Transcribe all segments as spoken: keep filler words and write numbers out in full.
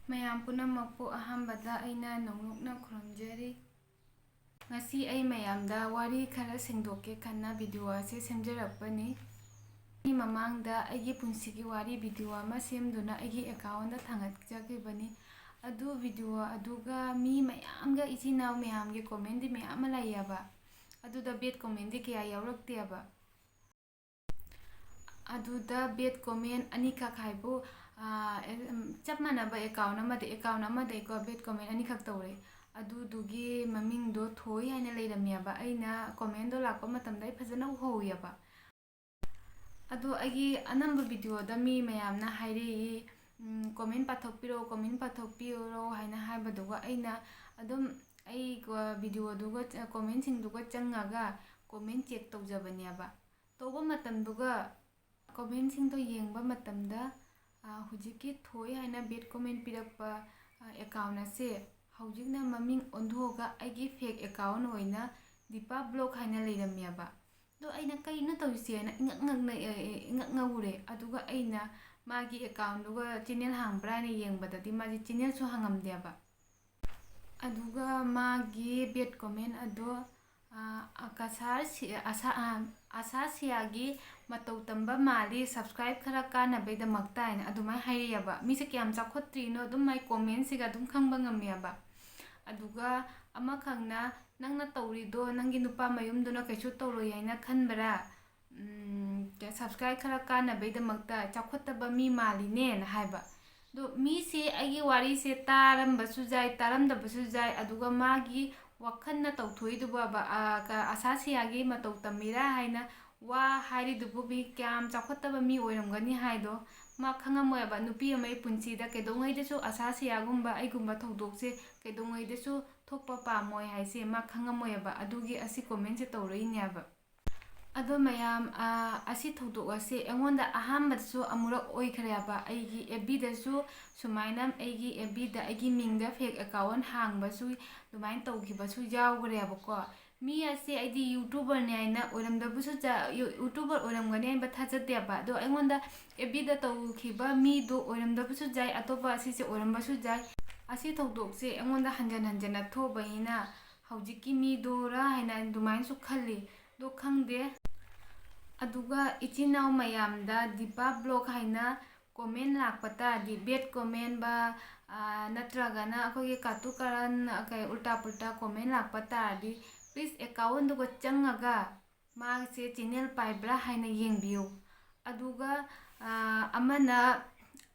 ꯃꯌꯥꯝ ꯄꯨꯝꯅꯃꯛꯄꯨ ꯑꯍꯥꯟꯕꯗ ꯑꯩꯅ ꯅꯣꯡꯂꯨꯛꯅ ꯈꯨꯔꯨꯝꯖꯔꯤ꯫ ꯉꯁꯤ ꯑꯩ ꯃꯌꯥꯝꯗ ꯋꯥꯔꯤ ꯈꯔ ꯁꯦꯡꯗꯣꯛꯀꯦ ꯈꯟꯅ ꯚꯤꯗꯤꯑꯣ ꯑꯁꯤ ꯁꯦꯝꯖꯔꯛꯄꯅꯤ꯫ ꯑꯩ ꯃꯃꯥꯡꯗ ꯑꯩꯒꯤ ꯄꯨꯟꯁꯤꯒꯤ ꯋꯥꯔꯤ ꯚꯤꯗꯤꯑꯣ ꯑꯃ ꯁꯦꯝꯗꯨꯅ ꯑꯩꯒꯤ ꯑꯦꯀꯥꯎꯟꯗ ꯊꯥꯡꯒꯠꯆꯈꯤꯕꯅꯤ꯫ ꯑꯗꯨ ꯚꯤꯗꯤꯑꯣ ꯑꯗꯨꯒ ꯃꯤ ꯃꯌꯥꯝꯒ, ꯏꯆꯤꯟ ꯏꯅꯥꯎ ꯃꯌꯥꯝꯒꯤ ꯀꯣꯃꯦꯟꯗꯤ ꯃꯌꯥꯝ ꯑꯃ ꯂꯩꯌꯦꯕ, ꯑꯗꯨꯗ ꯕꯦꯠ ꯀꯣꯃꯦꯟꯗꯤ ꯀꯌꯥ ꯌꯥꯎꯔꯛꯇꯦꯕ꯫ ꯑꯗꯨꯗ ꯕꯦꯠ ꯀꯣꯃꯦꯟ ꯑꯅꯤꯈꯛ ꯍꯥꯏꯕꯨ, ꯑꯥ, ꯑꯦ-, ꯎꯝ, ꯆꯞ ꯃꯥꯟꯅꯕ ꯑꯦꯀꯥꯎꯟ ꯑꯃꯗ, ꯑꯦꯀꯥꯎꯟ ꯑꯃꯗꯒꯤꯀꯣ ꯕꯦꯠ ꯀꯣꯃꯦꯟ ꯑꯅꯤꯈꯛ ꯇꯧꯔꯦ꯫ ꯑꯗꯨꯗꯨꯒꯤ ꯃꯃꯤꯡꯗꯣ ꯊꯣꯏ ꯍꯥꯏꯅ ꯂꯩꯔꯝꯃꯦꯕ꯫ ꯑꯩꯅ ꯀꯣꯃꯦꯟꯗꯣ ꯂꯥꯛꯄ ꯃꯇꯝꯗ ꯑꯩ ꯐꯖꯅ ꯎꯍꯧꯋꯦꯕ꯫ ꯑꯗꯣ ꯑꯩꯒꯤ ꯑꯅꯝꯕ ꯚꯤꯗꯤꯑꯣꯗ ꯃꯤ ꯃꯌꯥꯝꯅ ꯍꯥꯏꯔꯛꯏ, ꯎꯝ, "ꯀꯣꯃꯦꯟ ꯄꯥꯊꯣꯛꯄꯤꯔꯛꯑꯣ, ꯀꯣꯃꯦꯟ ꯄꯥꯊꯣꯛꯄꯤꯔꯛꯑꯣ" ꯍꯥꯏꯅ ꯍꯥꯏꯕꯗꯨꯒ ꯑꯩꯅ ꯑꯗꯨꯝ ꯑꯩ ꯀꯣ-, ꯚꯤꯗꯤꯑꯣꯗꯨꯒ ꯆ-, ꯀꯣꯃꯦꯟꯁꯤꯡꯗꯨꯒ ꯆꯪꯉꯒ ꯀꯣꯃꯦꯟ ꯆꯦꯛ ꯇꯧꯖꯕꯅꯦꯕ꯫ ꯇꯧꯕ ꯃꯇꯝꯗꯨꯒ ꯀꯣꯃꯦꯟꯁꯤꯡꯗꯣ ꯌꯦꯡꯕ ꯃꯇꯝꯗ, ꯑ, ꯍꯧꯖꯤꯛꯀꯤ ꯊꯣꯏ ꯍꯥꯏꯅ ꯕꯦꯠ ꯀꯣꯃꯦꯟ ꯄꯤꯔꯛꯄ, ꯑ, ꯑꯦꯀꯥꯎꯟ ꯑꯁꯦ ꯍꯧꯖꯤꯛꯅ ꯃꯃꯤꯡ ꯑꯣꯟꯊꯣꯛꯑꯒ ꯑꯩꯒꯤ ꯐꯦꯛ ꯑꯦꯀꯥꯎꯟ ꯑꯣꯏꯅ ꯗꯤꯄꯥ ꯕ꯭ꯂꯣꯛ ꯍꯥꯏꯅ ꯂꯩꯔꯝꯃꯦꯕ꯫ ꯑꯗꯣ ꯑꯩꯅ ꯀꯩꯅꯣ ꯇꯧꯔꯤꯁꯦꯅ ꯏꯉꯛ ꯉꯛꯅ, ꯑꯦ, ꯑꯦ, ꯏꯉꯛ ꯉꯛꯎꯔꯦ꯫ ꯑꯗꯨꯒ ꯑꯩꯅ ꯃꯥꯒꯤ ꯑꯦꯀꯥꯎꯟꯗꯨꯒ ꯆꯦꯅꯦꯜ ꯍꯥꯡꯕ꯭ꯔꯥ ꯍꯥꯏꯅ ꯌꯦꯡꯕꯗꯗꯤ ꯃꯥꯁꯦ ꯆꯦꯅꯦꯜꯁꯨ ꯍꯥꯡꯉꯝꯗꯦꯕ꯫ ꯑꯗꯨꯒ ꯃꯥꯒꯤ ꯕꯦꯠ ꯀꯣꯃꯦꯟ ꯑꯗꯣ, ꯑ, ꯑꯀꯁꯥꯔ ꯁꯤ-, ꯑꯁꯥ-, ꯑ, ꯑꯁꯥ ꯁꯤꯌꯥꯒꯤ ꯃꯇꯧ ꯇꯝꯕ ꯃꯥꯜꯂꯤ, subscribe ꯈꯔ ꯀꯥꯟꯅꯕꯩꯗꯃꯛꯇ ꯍꯥꯏꯅ ꯑꯗꯨꯃꯥꯏꯅ ꯍꯥꯏꯔꯛꯑꯦꯕ꯫ ꯃꯤꯁꯦ ꯀꯌꯥꯝ ꯆꯥꯎꯈꯠꯇ꯭ꯔꯤꯅꯣ ꯑꯗꯨꯝ ꯃꯥꯏ ꯀꯣꯃꯦꯟꯁꯤꯒ ꯑꯗꯨꯝ ꯈꯪꯕ ꯉꯝꯃꯦꯕ꯫ ꯑꯗꯨꯒ ꯑꯃꯈꯛꯅ, "ꯅꯪꯅ ꯇꯧꯔꯤꯗꯣ ꯅꯪꯒꯤ ꯅꯨꯄꯥ ꯃꯌꯨꯝꯗꯨꯅ ꯀꯩꯁꯨ ꯇꯧꯔꯣꯏ ꯍꯥꯏꯅ ꯈꯟꯕ꯭ꯔꯥ? ꯎꯝ, subscribe ꯈꯔ ꯀꯥꯟꯅꯕꯩꯗꯃꯛꯇ ꯆꯥꯎꯈꯠꯇꯕ ꯃꯤ ꯃꯥꯜꯂꯤꯅꯦꯅ" ꯍꯥꯏꯕ꯫ ꯑꯗꯣ ꯃꯤꯁꯦ ꯑꯩꯒꯤ ꯋꯥꯔꯤꯁꯦ ꯇꯥꯔꯝꯕꯁꯨ ꯌꯥꯏ, ꯇꯥꯔꯝꯗꯕꯁꯨ ꯌꯥꯏ, ꯑꯗꯨꯒ ꯃꯥꯒꯤ ꯋꯥꯈꯜꯅ ꯇꯧꯊꯣꯛꯏꯗꯨꯕꯨꯕ, ꯑ, ꯀ-, ꯑꯁꯥ ꯁꯤꯌꯥꯒꯤ ꯃꯇꯧ ꯇꯝꯃꯤꯔꯥ ꯍꯥꯏꯅ ꯋꯥ ꯍꯥꯏꯔꯤꯗꯨꯕꯨ ꯃꯤ ꯀꯌꯥꯝ ꯆꯥꯎꯈꯠꯇꯕ ꯃꯤ ꯑꯣꯏꯔꯝꯒꯅꯤ ꯍꯥꯏꯗꯣ ꯃꯥ ꯈꯪꯉꯝꯃꯣꯏꯕ꯫ ꯅꯨꯄꯤ ꯑꯃꯒꯤ ꯄꯨꯟꯁꯤꯗ ꯀꯩꯗꯧꯉꯩꯗꯁꯨ ꯑꯁꯥ ꯁꯤꯌꯥꯒꯨꯝꯕ ꯑꯩꯒꯨꯝꯕ ꯊꯧꯗꯣꯛꯁꯦ ꯀꯩꯗꯧꯉꯩꯗꯁꯨ ꯊꯣꯛꯄ ꯄꯥꯝꯃꯣꯏ ꯍꯥꯏꯁꯦ ꯃꯥ ꯈꯪꯉꯝꯃꯣꯏꯕ꯫ ꯑꯗꯨꯒꯤ ꯑꯁꯤ ꯀꯣꯃꯦꯟꯁꯦ ꯇꯧꯔꯛꯏꯅꯦꯕ꯫ ꯑꯗꯣ ꯃꯌꯥꯝ, ꯑ, ꯑꯁꯤ ꯊꯧꯗꯣꯛ ꯑꯁꯤ ꯑꯩꯉꯣꯟꯗ ꯑꯍꯥꯟꯕꯗꯁꯨ ꯑꯃꯨꯔꯛ ꯑꯣꯏꯈ꯭ꯔꯦꯕ꯫ ꯑꯩꯒꯤ ꯑꯦꯐ ꯕꯤꯗꯁꯨ ꯁꯨꯃꯥꯏꯅ ꯑꯩꯒꯤ ꯑꯦꯐ ꯕꯤꯗ ꯑꯩꯒꯤ ꯃꯤꯡꯗ ꯐꯦꯛ ꯑꯦꯀꯥꯎꯟ ꯍꯥꯡꯕꯁꯨ ꯑꯗꯨꯃꯥꯏꯅ ꯇꯧꯈꯤꯕꯁꯨ ꯌꯥꯎꯈ꯭ꯔꯦꯕꯀꯣ꯫ ꯃꯤ ꯑꯁꯦ ꯑꯩꯗꯤ YouTuberꯅꯦ ꯍꯥꯏꯅ ꯑꯣꯏꯔꯝꯗꯕꯁꯨ ꯌꯥꯏ, YouTuber ꯑꯣꯏꯔꯝꯒꯅꯤ ꯍꯥꯏꯕ ꯊꯥꯖꯗꯦꯕ꯫ ꯑꯗꯣ ꯑꯩꯉꯣꯟꯗ FBꯗ ꯇꯧꯈꯤꯕ ꯃꯤꯗꯣ ꯑꯣꯏꯔꯝꯗꯕꯁꯨ ꯌꯥꯏ, ꯑꯇꯣꯞꯄ ꯑꯁꯤꯁꯦ ꯑꯣꯏꯔꯝꯕꯁꯨ ꯌꯥꯏ꯫ ꯑꯁꯤ ꯊꯧꯗꯣꯛꯁꯦ ꯑꯩꯉꯣꯟꯗ ꯍꯟꯖꯟ ꯍꯟꯖꯟꯅ ꯊꯣꯛꯑꯕꯅꯤꯅ ꯍꯧꯖꯤꯛꯀꯤ ꯃꯤꯗꯨꯔꯥ ꯍꯥꯏꯅ ꯑꯗꯨꯃꯥꯏꯅꯁꯨ ꯈꯜꯂꯤ꯫ ꯑꯗꯣ ꯈꯪꯗꯦ꯫ ꯑꯗꯨꯒ ꯏꯆꯤꯟ ꯏꯅꯥꯎ ꯃꯌꯥꯝꯗ ꯗꯤꯄꯥ vlog ꯍꯥꯏꯅ comment ꯂꯥꯛꯄ ꯇꯥꯔꯗꯤ, bad comment ꯕ, ꯑ, ꯅꯠꯇ꯭ꯔꯒꯅ ꯑꯩꯈꯣꯏꯒꯤ ꯀꯥꯇꯨ ꯀꯥꯔꯟ, ꯑ, ꯀꯩ, ꯎꯜꯇꯥ ꯄꯨꯜꯇꯥ comment ꯂꯥꯛꯄ ꯇꯥꯔꯗꯤ, please accountꯗꯨꯒ ꯆꯪꯉꯒ ꯃꯥꯁꯦ channel ꯄꯥꯏꯕ꯭ꯔꯥ ꯍꯥꯏꯅ ꯌꯦꯡꯕꯤꯌꯨ꯫ ꯑꯗꯨꯒ, ꯑ, ꯑꯃꯅ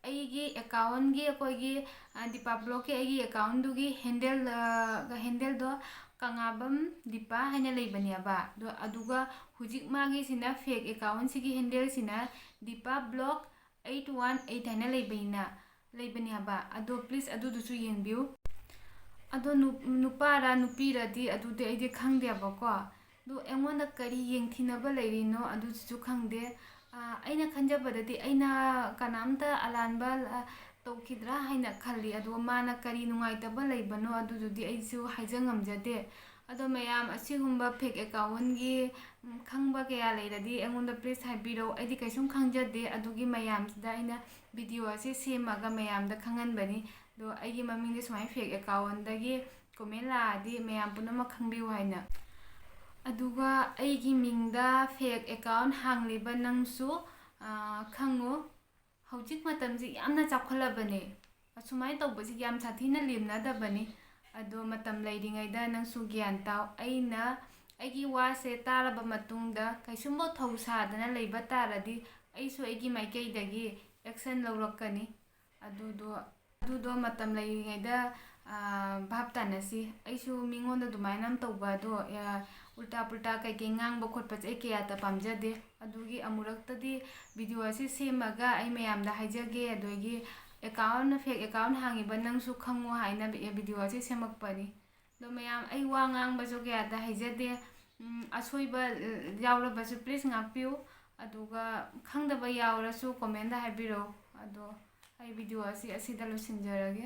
ꯑꯩꯒꯤ accountꯒꯤ, ꯑꯩꯈꯣꯏꯒꯤ, ꯑ, ꯗꯤꯄꯥ vlogꯀꯤ ꯑꯩꯒꯤ accountꯗꯨꯒꯤ handle, ꯑ, handleꯗꯣ ꯀꯪꯂꯥꯕꯝ ꯗꯤꯄꯥ ꯍꯥꯏꯅ ꯂꯩꯕꯅꯦꯕ꯫ ꯑꯗꯣ, ꯑꯗꯨꯒ ꯍꯧꯖꯤꯛ ꯃꯥꯒꯤꯁꯤꯅ fake accountꯁꯤꯒꯤ handleꯁꯤꯅ Deepa vlog eight one eight ꯍꯥꯏꯅ ꯂꯩꯕꯅꯤꯅ, ꯂꯩꯕꯅꯦꯕ꯫ ꯑꯗꯣ please ꯑꯗꯨꯗꯨꯁꯨ ꯌꯦꯡꯕꯤꯌꯨ꯫ ꯑꯗꯣ ꯅꯨ-, ꯅꯨꯄꯥꯔ ꯅꯨꯄꯤꯔꯗꯤ ꯑꯗꯨꯗꯤ ꯑꯩꯗꯤ ꯈꯪꯗꯦꯕꯀꯣ꯫ ꯑꯗꯣ ꯑꯩꯉꯣꯟꯗ ꯀꯔꯤ ꯌꯦꯡꯊꯤꯅꯕ ꯂꯩꯔꯤꯅꯣ ꯑꯗꯨꯁꯨ ꯈꯪꯗꯦ꯫ ꯑꯥ, ꯑꯩꯅ ꯈꯟꯖꯕꯗꯗꯤ ꯑꯩꯅ ꯀꯅꯥꯝꯇ ꯑꯂꯥꯟꯕ, ꯑ, ꯇꯧꯈꯤꯗ꯭ꯔꯥ ꯍꯥꯏꯅ ꯈꯜꯂꯤ꯫ ꯑꯗꯨꯒ ꯃꯥꯅ ꯀꯔꯤ ꯅꯨꯡꯉꯥꯏꯇꯕ ꯂꯩꯕꯅꯣ ꯑꯗꯨꯗꯨꯗꯤ ꯑꯩꯁꯨ ꯍꯥꯏꯖ ꯉꯝꯖꯗꯦ꯫ ꯑꯗꯣ ꯃꯌꯥꯝ ꯑꯁꯤꯒꯨꯝꯕ fake accountꯒꯤ, ꯎꯝ, ꯈꯪꯕ ꯀꯌꯥ ꯂꯩꯔꯗꯤ ꯑꯩꯉꯣꯟꯗ please ꯍꯥꯏꯕꯤꯔꯛꯎ꯫ ꯑꯩꯗꯤ ꯀꯩꯁꯨꯝ ꯈꯪꯖꯗꯦ꯫ ꯑꯗꯨꯒꯤ ꯃꯌꯥꯝꯁꯤꯗ ꯑꯩꯅ video ꯑꯁꯤ ꯁꯦꯝꯃꯒ ꯃꯌꯥꯝꯗ ꯈꯪꯍꯟꯕꯅꯤ꯫ ꯑꯗꯣ ꯑꯩꯒꯤ ꯃꯃꯤꯡꯗꯤ ꯁꯨꯃꯥꯏꯅ fake accountꯗꯒꯤ comment ꯂꯥꯛꯑꯗꯤ ꯃꯌꯥꯝ ꯄꯨꯝꯅꯃꯛ ꯈꯪꯕꯤꯌꯨ ꯍꯥꯏꯅ꯫ ꯑꯗꯨꯒ ꯑꯩꯒꯤ ꯃꯤꯡꯗ fake account ꯍꯥꯡꯂꯤꯕ ꯅꯪꯁꯨ, ꯑꯥ, ꯈꯪꯉꯨ꯫ ꯍꯧꯖꯤꯛ ꯃꯇꯝꯁꯤ ꯌꯥꯝꯅ ꯆꯥꯎꯈꯠꯂꯕꯅꯦ꯫ ꯑꯁꯨꯃꯥꯏꯅ ꯇꯧꯕꯁꯤ ꯌꯥꯝ ꯁꯥꯊꯤꯅ ꯂꯦꯝꯅꯗꯕꯅꯤ꯫ ꯑꯗꯣ ꯃꯇꯝ ꯂꯩꯔꯤꯉꯩꯗ ꯅꯪꯁꯨ ꯒ꯭ꯌꯥꯟ ꯇꯥꯎ꯫ ꯑꯩꯅ ꯑꯩꯒꯤ ꯋꯥꯁꯦ ꯇꯥꯔꯕ ꯃꯇꯨꯡꯗ ꯀꯩꯁꯨꯝꯕ ꯊꯧ ꯁꯥꯗꯅ ꯂꯩꯕ ꯇꯥꯔꯗꯤ ꯑꯩꯁꯨ ꯑꯩꯒꯤ ꯃꯥꯏꯀꯩꯗꯒꯤ action ꯂꯧꯔꯛꯀꯅꯤ꯫ ꯑꯗꯨꯗꯣ, ꯑꯗꯨꯗꯣ ꯃꯇꯝ ꯂꯩꯔꯤꯉꯩꯗ, ꯑꯥ, ꯚꯥꯞ ꯇꯥꯅꯁꯤ꯫ ꯑꯩꯁꯨ ꯃꯤꯉꯣꯟꯗ ꯑꯗꯨꯃꯥꯏꯅ ꯑꯃ ꯇꯧꯕ ꯑꯗꯣ, ꯑꯥ, ꯎꯜꯇꯥ ꯄꯨꯜꯇꯥ ꯀꯩꯀꯩ ꯉꯥꯡꯕ ꯈꯣꯠꯄꯁꯦ ꯑꯩ ꯀꯌꯥꯇ ꯄꯥꯝꯖꯗꯦ꯫ ꯑꯗꯨꯒꯤ ꯑꯃꯨꯔꯛꯇꯗꯤ video ꯑꯁꯤ ꯁꯦꯝꯃꯒ ꯑꯩ ꯃꯌꯥꯝꯗ ꯍꯥꯏꯖꯒꯦ꯫ ꯑꯗꯒꯤ account, fake account ꯍꯥꯡꯉꯤꯕ ꯅꯪꯁꯨ ꯈꯪꯉꯣ ꯍꯥꯏꯅ video ꯑꯁꯤ ꯁꯦꯝꯃꯛꯄꯅꯤ꯫ ꯑꯗꯣ ꯃꯌꯥꯝ, ꯑꯩ ꯋꯥ ꯉꯥꯡꯕꯁꯨ ꯀꯌꯥꯗ ꯍꯩꯖꯗꯦ꯫ ꯎꯝ, ꯑꯁꯣꯏꯕ, ꯑ, ꯌꯥꯎꯔꯕꯁꯨ please ꯉꯥꯛꯄꯤꯌꯨ꯫ ꯑꯗꯨꯒ ꯈꯪꯗꯕ ꯌꯥꯎꯔꯁꯨ commentꯗ ꯍꯥꯏꯕꯤꯔꯛꯎ꯫ ꯑꯗꯣ ꯑꯩ video ꯑꯁꯤ ꯑꯁꯤꯗ ꯂꯣꯏꯁꯤꯟꯖꯔꯒꯦ꯫